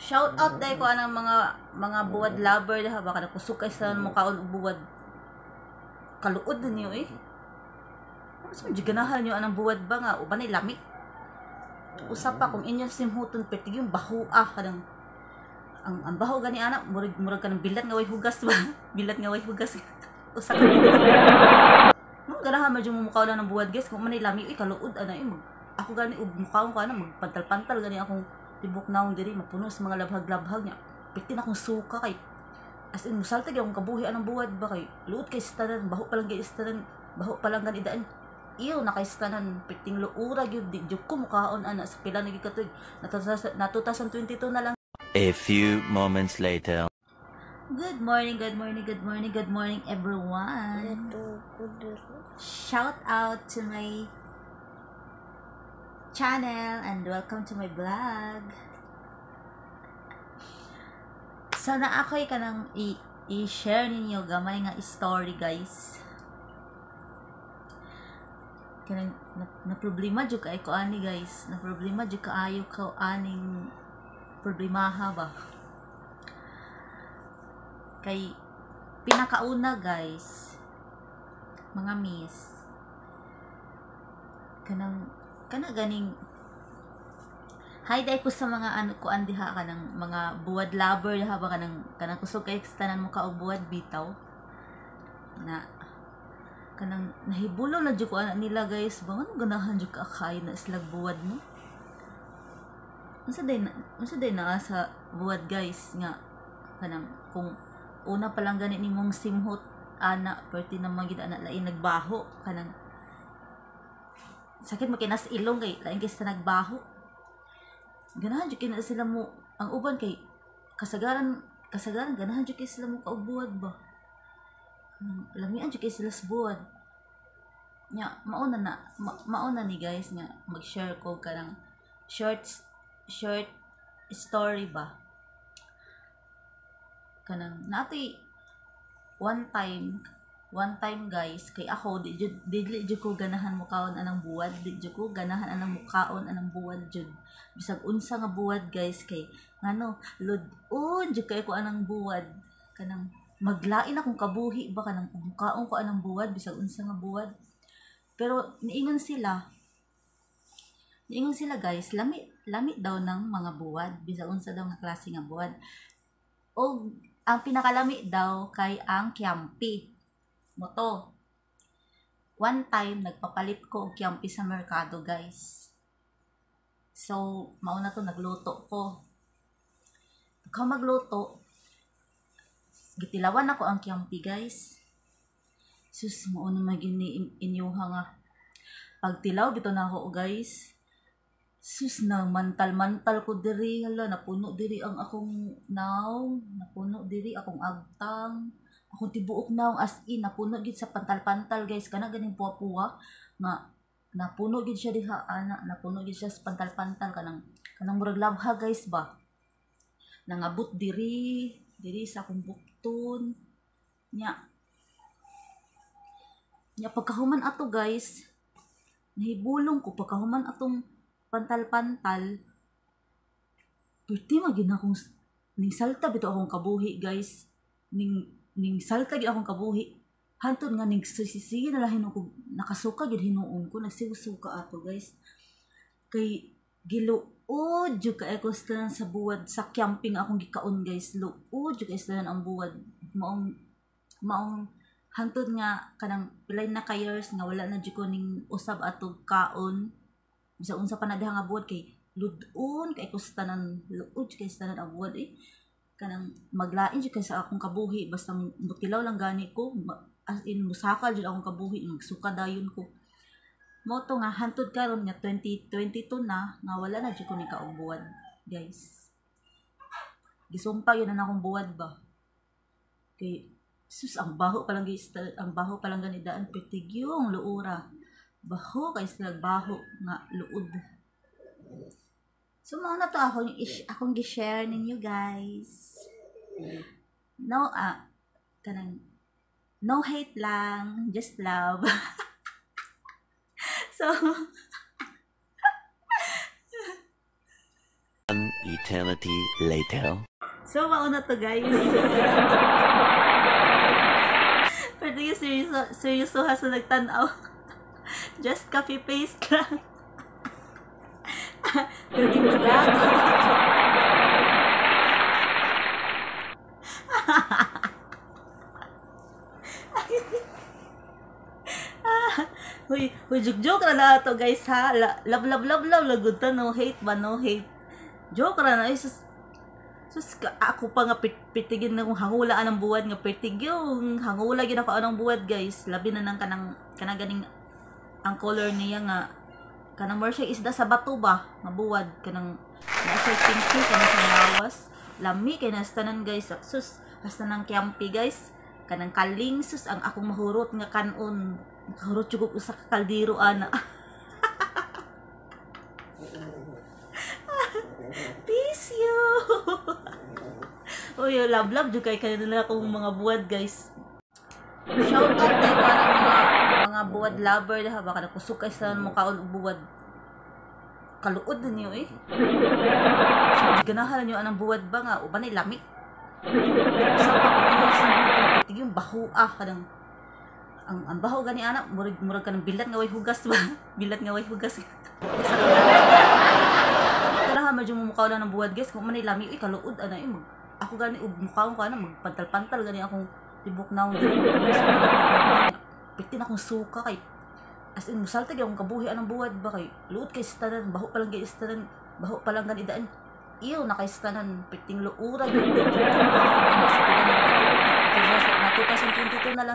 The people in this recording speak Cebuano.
Shout out dahil ko anang mga buwad lover diha baka nakusog kay sa mukaon og buwad. Kaluod ninyo eh. Mas man jud ganahan niyo anang buwad ba nga uban ay lami. Usa pa kung inyong simhuton pertig yung baho kanang ang baho gani ana murag kanang bilat nga way hugas ba. Bilat nga way hugas. Usa ka. Mo ganahan man jud mo mukaon ng buwad, guys, kung man ay lami uy kaluod ana eh. Ako gani og mukaon ko ana magpantal-pantal gani akong tibok naong diri mapuno sa mga labhag-labhag niya. Perti na akong suka kay as in musalta gyud akong kabuhi anang buwad ba kay luod kay tanan, baho pa lang gyud tanan, baho pa lang gani daan. Iyo na kay tanan perting luura gyud di jud ko mukaon ana sa pila na gyud ka tuig. Na 2022 na lang. A few moments later. Good morning, good morning, good morning, good morning everyone. Shout out to my channel and welcome to my vlog. Sana ako'y kanang i-share ninyo gamay nga story, guys. Kanang na problema jud kay ko ani, guys. Na problema jud kaayo ko aning problemaha ba. Kay pinakauna, guys, mga miss, kanang kana ganing hi day ko sa mga ano kuan diha kanang mga buwad lover diha ba kanang kusog kay tanan mo ka og buwad bitaw na kanang nahibulo na jud ko ana nila, guys, ba nganong ganahan jud ka kay na slag buwad mo. Unsa day naa sa buwad, guys, nga kanang kung una pa lang gani nimong simhot ana perti naman gid ana lain nagbaho kanang sakit makinas ilong kay lain kaysa nagbaho. Ganahan jud kina sila mo ang uban kay kasagaran ganahan jud kay sila mo kaugbuwad ba. Lamian jud kay sila sa buwad. Nya mauna na mauna ni, guys, nga mag-share ko kanang short short story ba. Kanang natoy one time, guys, kay ako di jud ko ganahan mukaon anang buwad, di jud ko ganahan anang mukaon anang buwad jud. Bisag unsa nga buwad, guys, kay ngano lud-on jud kay ko anang buwad. Kanang maglain akong kabuhi ba kanang mukaon ko anang buwad bisag unsa nga buwad. Pero niingon sila, guys, lami lami daw ng mga buwad, bisag unsa daw nga klase nga buwad. Og ang pinakalami daw kay ang kiampi. Moto. One time, nagpapalit ko og kiampi sa merkado, guys. So, mauna to, nagluto ko. Pagka magluto, gitilawan ako ang kiampi, guys. Sus, mauna magini inyuha nga. Pagtilaw, bito na ako, guys. Sus, na mantal-mantal ko diri. Hala, napuno diri ang akong naong. Napuno diri akong agtang. Akong tibuok naong as in, napuno gid sa pantal-pantal, guys. Kana ganing puwa-puwa nga napuno gid siya diha ana, napuno gid siya sa pantal-pantal kanang murag labha, guys, ba. Nangabot diri, diri sa akong bukton. Nya pagkahuman ato, guys, nahibulong ko pagkahuman atong pantal-pantal, perti man gid akong ning salta bitaw akong kabuhi, guys. Ning salta gid akong kabuhi. Hantod nga ning sige na lahin ko nakasuka gid hinuon ko, nagsuka ato, guys. Kay giluod jud kay ko sa buwad sa camping akong gikaon, guys. Luod jud kay sa ang buwad. Maong hantod nga kanang pilay na ka years nga wala na jud ko ning usab atog kaon. Bisa unsa pa na diha nga buwad kay ludon kay ko sa tanan, luod kay sa tanan ang buwad eh. Kanang maglain jud kay sa akong kabuhi basta mutilaw lang gani ko, as in musakal jud akong kabuhi, magsuka dayon ko. Mo to nga hantod karon nga 2022 na nga wala na jud ko ni kaog buwad, guys. Gisumpa yun na akong buwad ba. Kay sus, ang baho pa lang guys, ang baho pa lang gani daan pertigyong luura. Baho kay sila baho nga luod. So mao na to akong gi-share ninyo, guys. No kanang no hate lang, just love. So One Eternity later. So, mao na to, guys. Pero yung seryoso, seryoso ha sa nagtanaw. Just copy paste lang. Pero di magago. Huy, huy, joke joke ra na to, guys, ha. Love, love, love, love, lagod ta, no hate ba, no hate. Joke ra na, ay, sus, sus, ako pa nga pitigin na kung hangulaan ang buwad nga pitig yung hangula gid ako anong buwad, guys. Labi na nang kanang ganing ang color niya nga kanang more siya isda sa bato ba nga buwad, kanang na siya pinky kanang sa lawas, lami kay nas tanan, guys. Sus, hasta nang kyampi, guys, kanang kaling, sus, ang akong mahurot nga kanon, nakahurot jud og usa ka kaldero ana. Peace you. Uy, love love jud kay kanila akong mga buwad, guys. Shout out kay kanang mga buwad lover ha, baka nakusog kay sa mukaon og buwad. Kaluod ninyo eh. So, ganahan niyo anang buwad ba nga uban ay lami. Sa pa yung baho ah, kanang ang baho gani ana, murag kanang bilat nga way hugas ba? Bilat nga way hugas. Tara ha, medyo mumukaw lang ng buwad, guys. Kung manay lami, uy, kaluod ana eh. Ako gani og mukaon ko ana, magpantal-pantal gani akong tibok naon diri. Pitin akong suka kay as in musalta gyud akong kabuhi anang buwad ba kay luod kay tanan, baho pa lang gyud tanan, baho pa lang gani daan. Iyo na kay tanan, piting luura gyud. Na 2022 na lang.